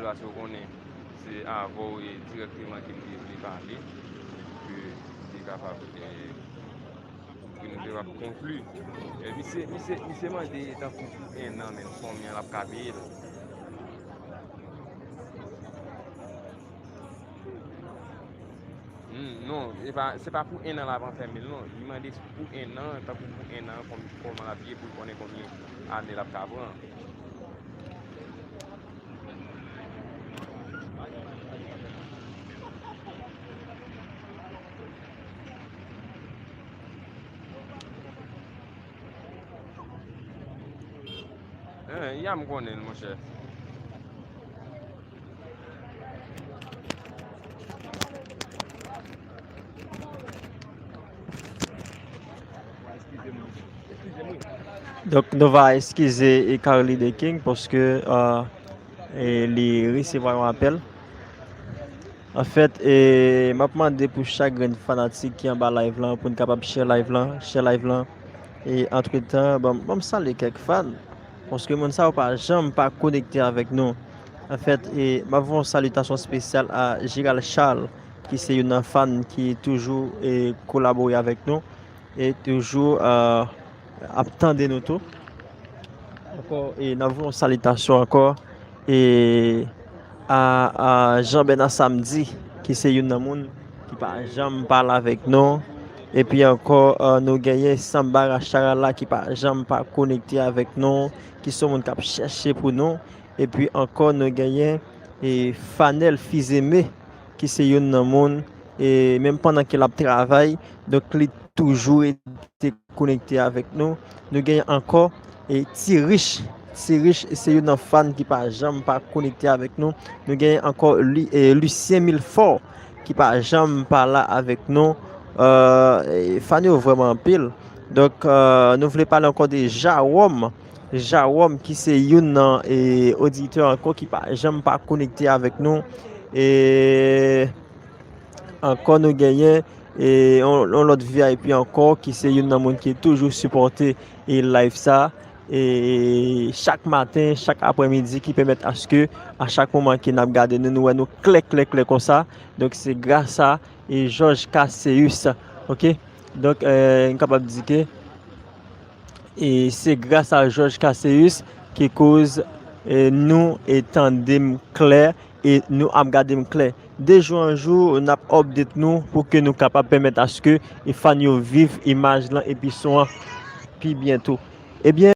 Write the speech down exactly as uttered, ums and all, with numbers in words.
Paske w konnen, se avè w e dirèkteman ke m te vle pale, pou ke li kapab, e, pou nou te ap konkli. E misye, misye, misye mande tankou pou en an menm, konbyen l ap ka peye l. Hmm, non, e pa, se pa pou en an l ap anfèmen l, non. Li mande pou en an, tankou pou en an, kòm, kòman l ap ye pou l konnen konbyen ane l ap ka pran. Eh, ya m konnen l, monchè. Donk, nou va eskize e Carly the King paske, euh, e li resevwa yon apèl. Anfèt, e, m ap mande pou chak grenn fanatik ki anba live lan, pou n kapab share live lan, share live lan. E antretan, ban, ban m salye kèk fan, paske moun sa yo pa janm pa konekte avèk nou. Anfèt, e, m ap voye yon salitasyon espesyal a Gérald Charles, ki se youn nan fan ki toujou, e, kolabore avèk nou e toujou, e, ap tande nou tou. Ankò, e n ap voye yon salitasyon ankò, e, a, a Jean Bernard Samedi, ki se youn nan moun ki pa janm pale avèk nou. Epi ankò, e, nou genyen Samba Racharala ki pa janm pa konekte avèk nou, ki se moun k ap chèche pou nou. Epi ankò, nou genyen, e, Fanel Fizeme, ki se youn nan moun, e, menm pandan ke l ap travay, donk li toujou rete konekte avèk nou. Nou genyen ankò, e, Ti Rich. Ti Rich se youn nan fan ki pa janm pa konekte avèk nou. Nou genyen ankò Lu-, e, Lucien Milfort ki pa janm pa la avèk nou. E, e, fan yo vrèman anpil. Donk, e, nou vle pale ankò de Jawòm. Jawòm ki se youn nan, e, oditè ankò ki pa janm pa konekte avèk nou. E ankò nou genyen, e, yon, yon lòt V I P ankò ki se youn nan moun ki toujou sipòte, e, live sa. E chak maten, chak aprèmidi ki pèmèt aske a chak moman ke n ap gade nou, nou wè nou klè, klè, klè konsa. Donk se gras a, e, Georges Casseus, oke? Donk, e, n kapab di ke E se gras a Georges Casseus ki koz, e, nou, e, tande m klè e nou ap gade m klè. De jou an jou, n ap update nou pou ke nou kapab pèmèt aske, e, fan yo viv imaj lan epi son an pi byen tou. Ebyen,